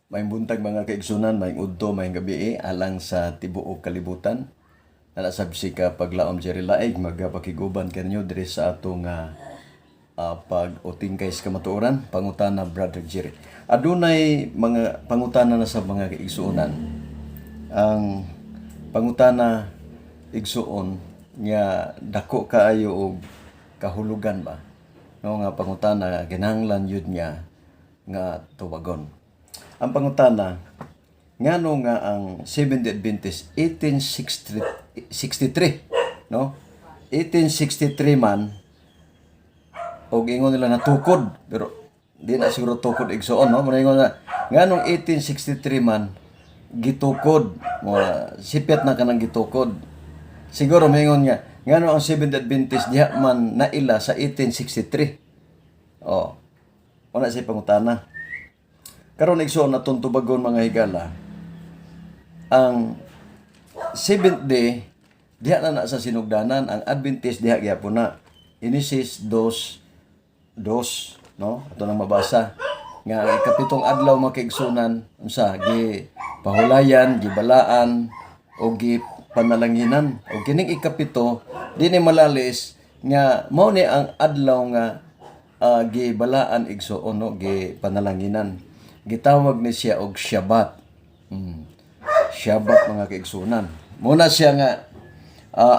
Maayong buntag, mga kaigsunan, maayong udto, maayong gabi alang sa tibuok kalibutan. Nalasab si ka paglaom Jerry Laig, magapakiguban kanyo diri sa atong pag-utingkay sa kamatuoran, pangutana Brother Jerry. Adunay mga pangutana na sa mga kaigsuonan. Ang pangutana, igsuon, nga dako kaayo og kahulugan ba, no, nga pangutana kinahanglan yun nga nga tubagon. Ang pangutana, ngano nga ang Seventh Adventist 1863, no, 1863 man og ingon nila natukod, pero di na siguro tukod, igsuon, no? Muna ingon na nganong 1863 man gitukod mo, sipyat na kanang gitukod. Siguro maingon nga ngano ang Seventh Adventist diha man naila sa 1863. Oh, wala siya pangutana karon, igsuon, atong tubagon, mga higala. Ang seventh day diha na na sa sinugdanan ang Adventist, diha gyapon na Genesis 2:2, no? Ato nang mabasa nga ang ikapitong adlaw, mga kaigsunan, unsa gi pahulayan, gibalaan o gi panalanginan. O kining ikapito, di ni malalis nga mao ni ang adlaw nga gibalaan, igsuon, no, gi panalanginan. Gitawag ni siya og Shabbat. Shabbat, mga kaigsunan. Muna siya nga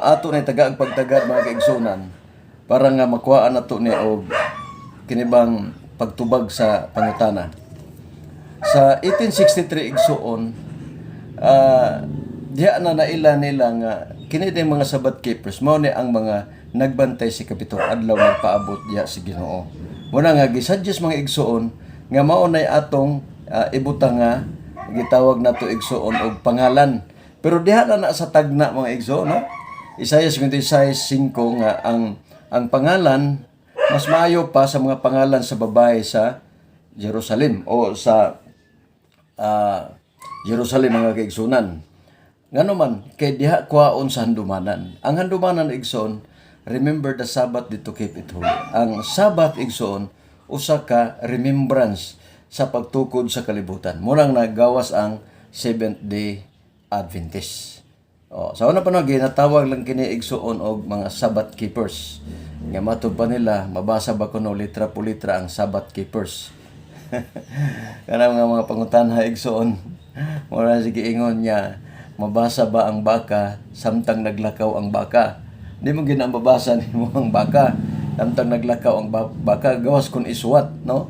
ato na tagaag pagtagad, mga kaigsunan, para nga makuhaan nato ni og kinibang pagtubag sa pangutana. Sa 1863, igsuon, diha na naila nila nga kini din mga Sabbath keepers mao ni ang mga nagbantay sa ikapitong adlaw nagpaabot diha si Ginoo. Muna nga gisuggest, mga igsuon, nga mao nay atong ibutang nga gitawag nato, igsuon, og pangalan. Pero diha na na sa tagna, mga igsuon, no? Isaiah 56:5 nga ang pangalan mas maayo pa sa mga pangalan sa babae sa Jerusalem o sa Jerusalem, mga kaigsunan. Ngano man kay diha kuhaon sa handumanan. Ang handumanan, igsoon, remember the Sabbath to keep it holy. Ang Sabbath, igsoon, usa ka remembrance sa pagtukod sa kalibutan. Munang nagawas ang Seventh Day Adventist. Oh, sa una pa, no, ginatawag lang kini, igsuon, og mga Sabbath keepers. Nga matod pa nila, mabasa ba kuno litra po litra ang Sabbath keepers? Kanang mga pangutana, igsuon. Mura sige ingon niya, mabasa ba ang baka samtang naglakaw ang baka? Di mo ginang mabasa nimo ang baka samtang naglakaw ang baka, gawas kun iswat, no?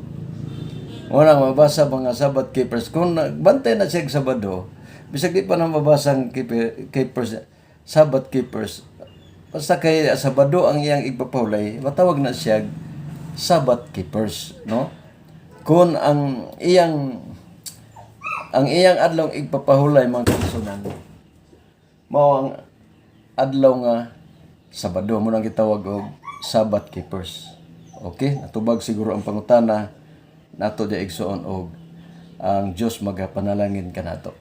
Wala mabasa mga Sabbath keepers. Kung nagbantay na siya og Sabado, bisag di pa na mabasa ang keepers, Sabbath keepers, basta kay Sabado ang iyang igpapahulay, matawag na siya Sabbath keepers, no? Kung ang iyang adlaw igpapahulay, mga kaigsunan, mao ang adlaw nga Sabado, mo nang gitawag og Sabbath keepers. Okay, natubag siguro ang pangutana nato di, igsuon, og ang Dios magapanalangin kanato.